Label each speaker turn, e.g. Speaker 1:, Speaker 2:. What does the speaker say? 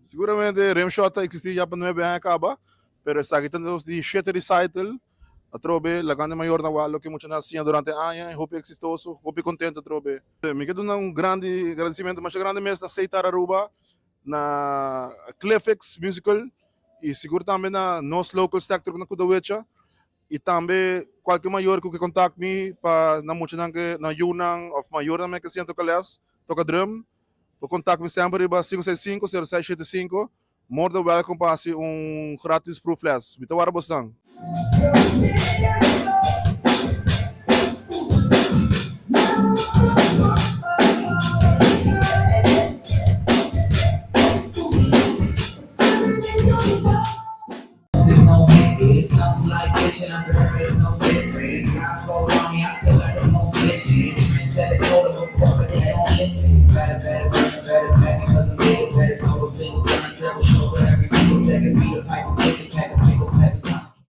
Speaker 1: Siguramente Rimshot ta existi ya pa nuebe aña caba, pero esaki ta nos di shete recital. Atrobe lagando e mayornan wak loke muchanan a siña durante e aña y hopi exitoso, hopi contento atrobe. Mi ke duna un grandi gradicimento masha grandi mes na Seitar Aruba, na Cliffix Musical y sigur tambe na nos local sector na Kudawecha y tambe cualke mayor cu ke contact mi pa nan muchanan ke nan yunan of mayornan men ke siña toca les, toca drum. Por contact mi semper riba 565 0675. More than welcome pa haci un gratis proefles. Mi ta warda bosnan.